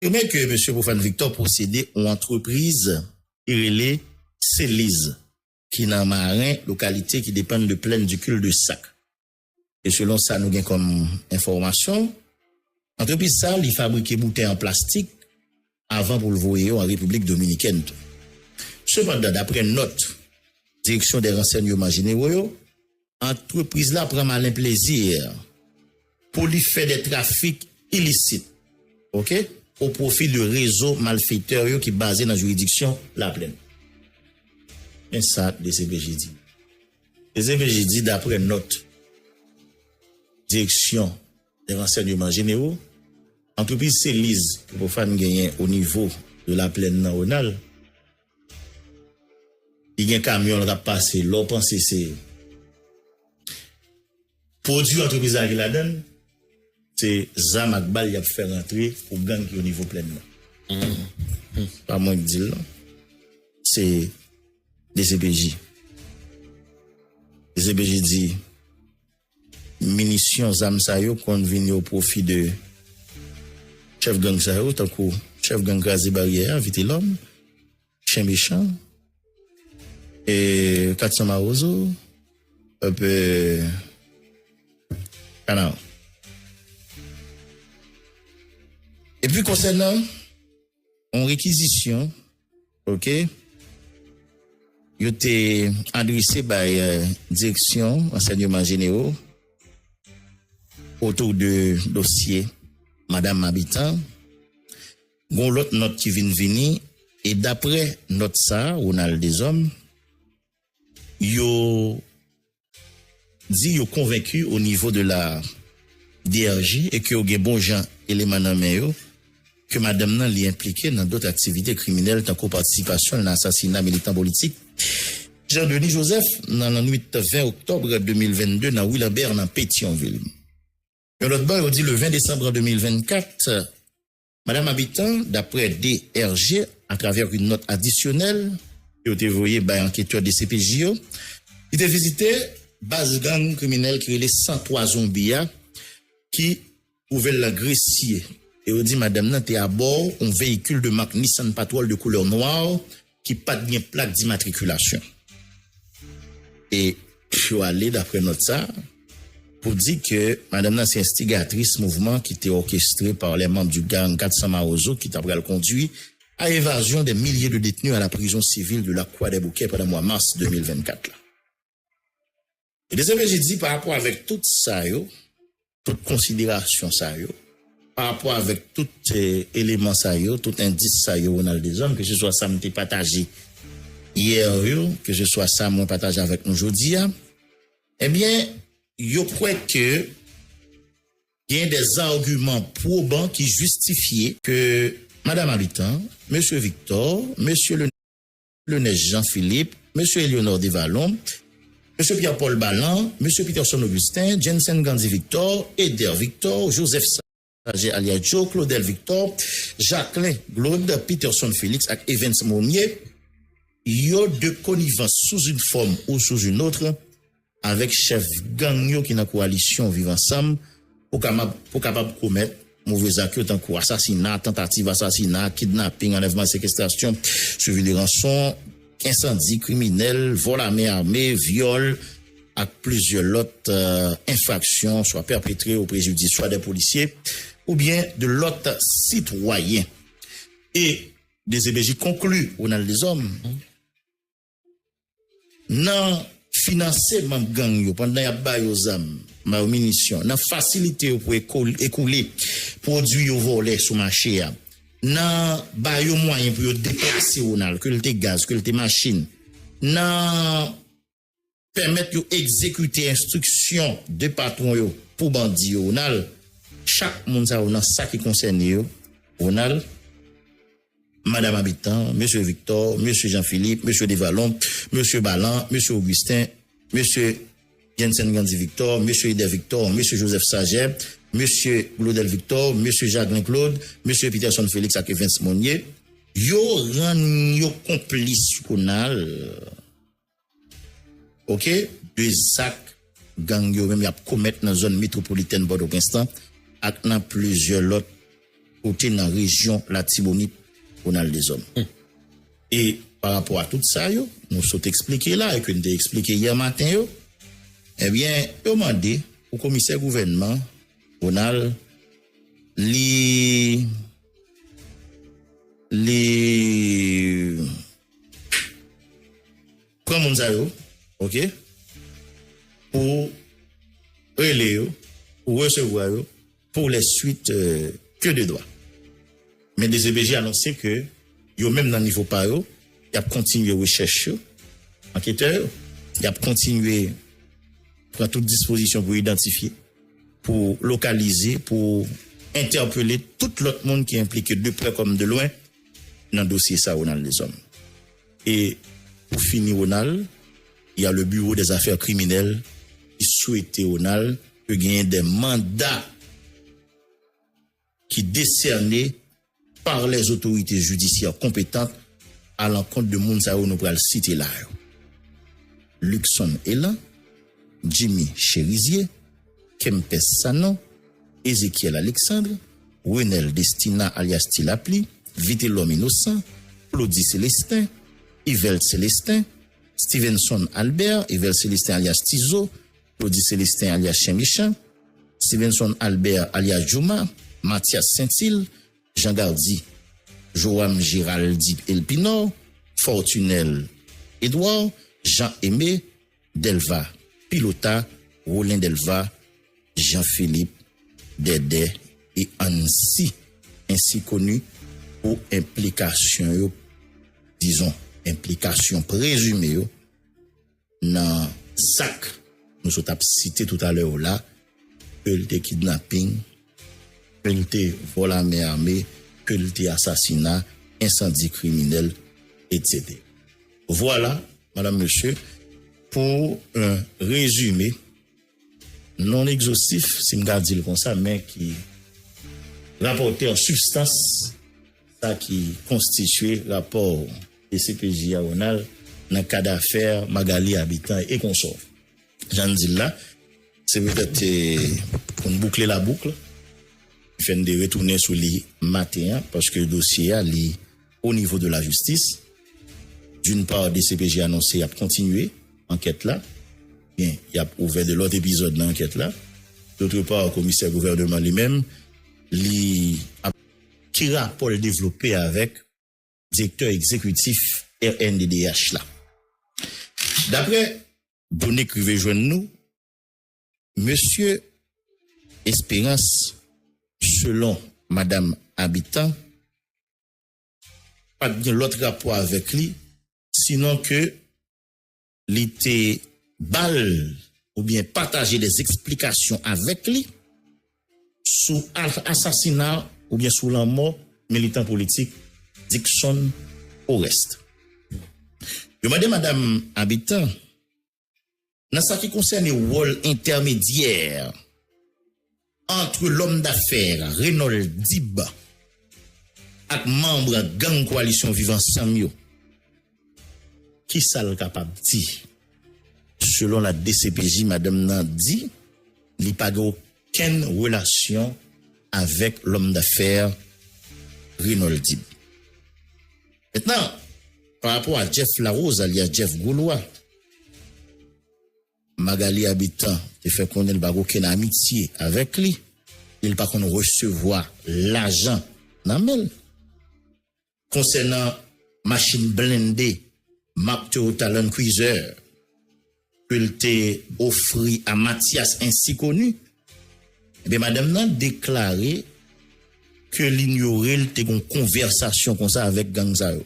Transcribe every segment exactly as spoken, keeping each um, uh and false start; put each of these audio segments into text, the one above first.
konfime ke mesye Profane Victor posede yon antrepriz ki rele Celiz, ki nan Maren, lokalite ki depann de Plaine du Cul de Sac. E selon sa nou gen kòm enfòmasyon, antrepriz sa li fabrike boutèy an plastik avan pou l voye yo an Repiblik Dominikèn tou. Sepandan, daprè nòt Direksyon dè Ransèyman Jenero yo, antrepriz la pran malen plezi pou li fè de trafik ilisit, oke, o pwofi de rezo malfetè yo ki baze nan jiridiksyon Laplèn. Men sa D C P J di. D C P J di, daprè nòt Direksyon dè Ransèyman Jenero, antrepriz Celiz ke Profane genyen o nivo de Laplèn nan, Ronald, li gen kamyon l k ap pase, lè w panse se pwodui antrepriz la ki ladan l, se zam ak bal y ap fè rantre pou gang ki o nivo Plèn nan. Pa mwen k di l, non. Se D C P J. D C P J di, minisyon, zam sa yo konn vini o pwofi de chèf gang sa yo, tankou chèf gang Kraze Baryè a, Vitelòm, Chen Mechan, e Katsan Mawozo, epi Kanaran. Epi konsènan yon rekizisyon, oke, yo te adrese bay, eh, Direksyon Ransèyman Jenero otou de dosye Madanm Habitant, gon lòt nòt ki vin vini, e daprè nòt sa, Ronald Deshommes, yo di yo konvenki o nivo de la D R J e ke yo gen bon jan eleman nan men yo ke madanm nan li enplike nan dòt aktivite kriminèl tankou patisipasyon l nan asasina militan politik Jean Denis Joseph nan lannwit ven oktòb de mil vennde nan Wi Lanbè nan Petyonvil. Yon lòt bò, yo di le ven desanm de mil vennkat, Madanm Habitant, daprè D R J, atravè yon nòt adisyonèl ke yo te voye bay anketè D C P J yo, li te vizite baz gang kriminèl ki rele san twa Zonbi a, ki twouve l nan Gresye. E yo di madanm nan te abò yon veyikil de mak Nissan Patrol de koulè nwa ki pa t gen plak dimatrikilasyon. E yo ale, daprè nòt sa, pou di ke madanm nan se enstigatris mouvman ki te orchestré par les membres du gang Katsan Mawozo ki ta pral kondui à évasion des milliers de détenus à la prison civile de la Croix des Bouquets pandan mwa mas de mil vennkat la. E D C P J di pa rapò avèk tout sa yo, tout konsiderasyon sa yo, pa rapò avèk tout, eh, eleman sa yo, tout endis sa yo, Ronald Deshommes, ke se swa sa m te pataje yè yo, ke se swa sa mwen pataje avèk nou jodi a, ebyen, yo kwè ke gen des arguments probants ki jistifye ke Madanm Habitant, Mesye Victor, Mesye Le Lenes Jean Philippe, Mesye Eleonor Devalon, Mesye Pierre Paul Balan, Mesye Peterson Augustin, Jensen Gandhi Victor, Eder Victor, Joseph Sager alias Joe, Claudel Victor, Jacquelin Glaude, Peterson Félix ak Evens Monier, yo de connivence sous une forme ou sous une autre avèk chèf gang yo ki nan kowalisyon Viv Ansanm pou kapab, pou kapab komèt move zak yo tankou asasina, tantativ asasina, kidnaping, anlèvman, sekestrasyon, suivi de ranson, ensandi kriminèl, vòl a men ame, vyòl ak plizyè lòt, eh, enfraksyon swa pèpetre o prejidis swa de polisye oubyen de lòt sitwayen. E D C P J konkli, Ronald Deshommes, nan finanse manm gang yo pandan y ap ba yo zam, ba yo minisyon, nan fasilite yo pou eko-, ekoule pwodui yo vòlè sou mache a, nan ba yo mwayen pou yo deplase, Ronald, ke l te gaz, ke l te machin, nan pèmèt yo egzekite enstriksyon de patwon yo pou bandi yo, Ronald, chak moun sa yo nan sa ki konsène yo, Ronald, Madanm Habitant, Mesye Victor, Mesye Jean Philippe, Mesye Devalon, Mesye Balan, Mesye Augustin, Mesye Jensen Gandhi Victor, Mesye Eder Victor, Mesye Joseph Sager, Mesye Claudel Victor, Mesye Jacquelin Claude, Mesye Peterson Félix ak Evens Monier, yo rann yo konplis, Ronald, oke, de zak gang yo menm y ap komèt nan zòn metwopolitèn Pòtoprens lan ak nan plizyè lòt kote nan rejyon Latibonit, Ronald Deshommes. E pa rapò a tout sa yo, nou sot eksplike la, e ke n te eksplike yè maten yo, ebyen, yo mande pou komisè gouvènman, Ronald, li, li pran moun sa yo, oke, pou rele yo, pou resevwa yo, pour les suites euh, que de droit. Men D C P J anonse ke yo menm nan nivo pa yo, y ap kontinye rechèch yo, anketè yo, y ap kontinye pran tout dispozisyon pou idantifye, pou lokalize, pou entèpele tout lòt moun ki enplike de prè kòm de lwen nan dosye sa, Ronald Deshommes. E pou fini, Ronald, il y a le bureau des affaires criminelles ki swete, Ronald, ke genyen de manda ki desène par les autorités judiciaires compétentes à l'encontre de moun sa yo nou pral site la yo. Luckson Elan, Jimmy Cherizier, Kempès Sanon, Ezekiel Alexandre, Renel Destina alyas Ti Lapli, Vitelòm Inosan, Claudy Célestin, Yvelt Célestin, Stevenson Albert, Yvelt Célestin alyas Tizo, Claudy Célestin alyas Chen Mechan, Stevenson Albert alyas Jouma, Mathias Saintil, Jean Gardy, Joam Géraldy Elpinor, Fortunel Edouard, Jean Aimé, Delva Pilota, Rolen Delva, Jean Philippe, Dèdè e Ansi, ensi koni pou enplikasyon yo, dizon, enplikasyon prezime yo nan zak nou sot ap site toutalè yo la, ke l te kidnaping, ke l te vòl a men ame, ke l te asasina, ensandi kriminèl, etsetera. Vwala, madam, mesye, pou yon rezime non egzostif, si m ka di l konsa, men ki rapòte an sibstans sa ki konstitye rapò D C P J a, Ronald, nan kad afè Magalie Habitant e konsò. Jan n di l la, se petèt, eh, pou n boukle la boucle, fè n de retounen sou li maten an, paske dosye a, li o nivo de la jistis. D'une part, D C P J anonse y ap kontinye ankèt la, byen, y ap ouvè de lòt epizòd nan ankèt la. D'autre part, komisè gouvènman li menm, li ap, ki rapò l devlope avèk direktè egzekitif R N D D H la. Daprè done k rive jwenn nou, mesye Espérance, selon madam Habitant, pa t gen lòt rapò avèk li, sinon ke li te ba l oubyen pataje de eksplikasyon avèk li sou al-, asasina oubyen sou lanmò militan politik Dickson Oreste. Yo mande madam Habitant, nan sa ki konsène wòl entèmedyè ant lòm dafè Renold Dib ak manm gang Kowalisyon Viv Ansanm yo, kisa l kapab di? Selon la D C P J, madanm nan di li pa gen okenn relasyon avèk lòm dafè Renold Dib. Mentnan, pa rapò a Jeff Larose, alyas Jeff Gwo Lwa, Magalie Habitant te fè konnen l pa gen okenn amitye avèk li, e l pa konn resevwa lajan nan men l. Konsènan machin blende mak Toyota Land Cruiser ke l te ofri a Mathias ensi koni, ebyen, madanm nan deklare ke l inyore l te gen yon konvèsasyon konsa avèk gang sa yo.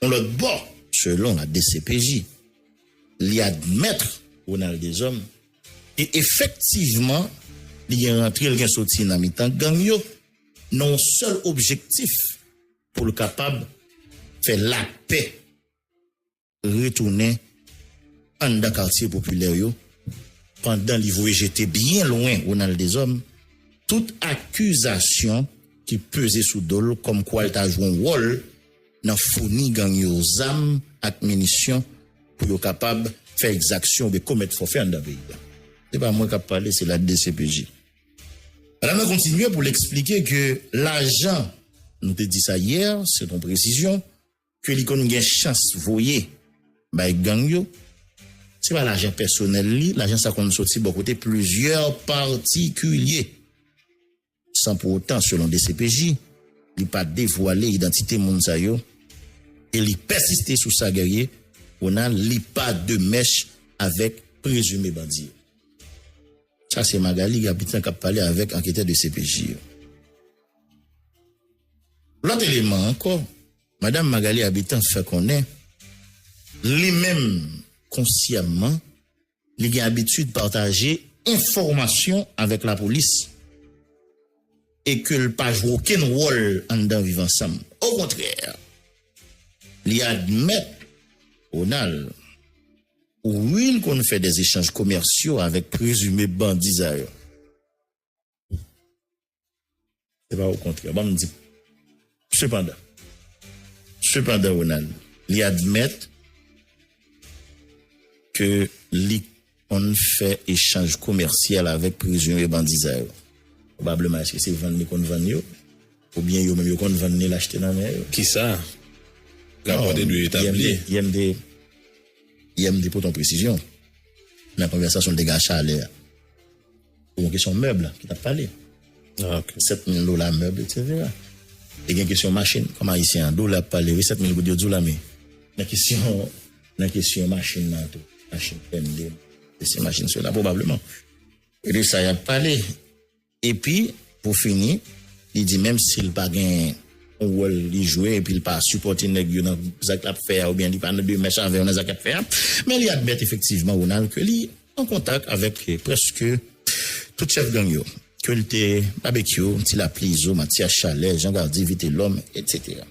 Yon lòt bò, selon la D C P J, li admèt, Ronald Deshommes, ke efektivman, li gen rantre, l gen soti nan mitan gang yo, nan yon sèl objektif, pou l kapab fè lapè retounen anndan katye popilè yo, pandan li voye jete byen lwen Ronald Deshommes tout akizasyon ki peze sou do l kòmkwa l ta jwe yon wòl nan founi gang yo zam ak minisyon pou yo kapab fè egzaksyon oubyen komèt fòfè anndan peyi a. Se pa mwen k ap pale, se la D C P J. Madanm nan kontinye pou l eksplike ke lajan, nou te di sa yè, se yon presizyon, ke li konn gen chans voye bay gang yo, se pa lajan pèsonèl li, lajan sa konn soti bò kote plizyè patikilye. San pou otan, selon D C P J, li pa devwale idantite moun sa yo e li pèsiste sou sa, Guerrier Ronald, li pa de mèch avèk prezime bandi yo. Sa se Magalie Habitant k ap pale avèk anketè D C P J yo. Lòt eleman ankò, Madanm Magalie Habitant fè konnen li menm konsyèman li gen abitid pataje enfòmasyon avèk lapolis e ke l pa jwe okenn wòl anndan Viv Ansanm. Okontrè, li admèt, Ronald, wi, l konn fè de echanj komèsyal avèk prezime bandi sa yo. Se pa okontrè. Ban m di. Sepandan, sepandan, Ronald, li admèt ke li konn fè echanj komèsyal avèk prezime bandi sa yo. Pwobableman, èske se vann li konn vann yo? Oubyen yo menm yo konn vann li, l achte nan men yo? Kisa? Rapò te dwe etabli. Yè m te, yè m te pote yon presizyon nan konvèsasyon l te gen a Chalè a. Pou yon kesyon mèb ki t ap pale. Ah, ok. Sèt mil dola mèb, etsetera. E gen kesyon machin, kòm Ayisyen an, dola ap pale, wi, sèt mil goud yo di w la, men nan kesyon, nan kesyon machin nan tou, machin bende, se machin sila, pwobableman. E de sa y ap pale. Epi, pou fini, li di menm si l pa gen yon wòl li jwe, epi l pa sipòte nèg yo nan zak l ap fè a, oubyen li pa nan de mèch avè yo nan zak l ap fè a, men li admèt efektivman, Ronald, ke li an kontak avèk, eh, prèske tout chèf gang yo, ke l te Babekyou, Ti Lapli, Izo, Matyas, Chalè, Jan Gardy, Vitelòm, etsetera.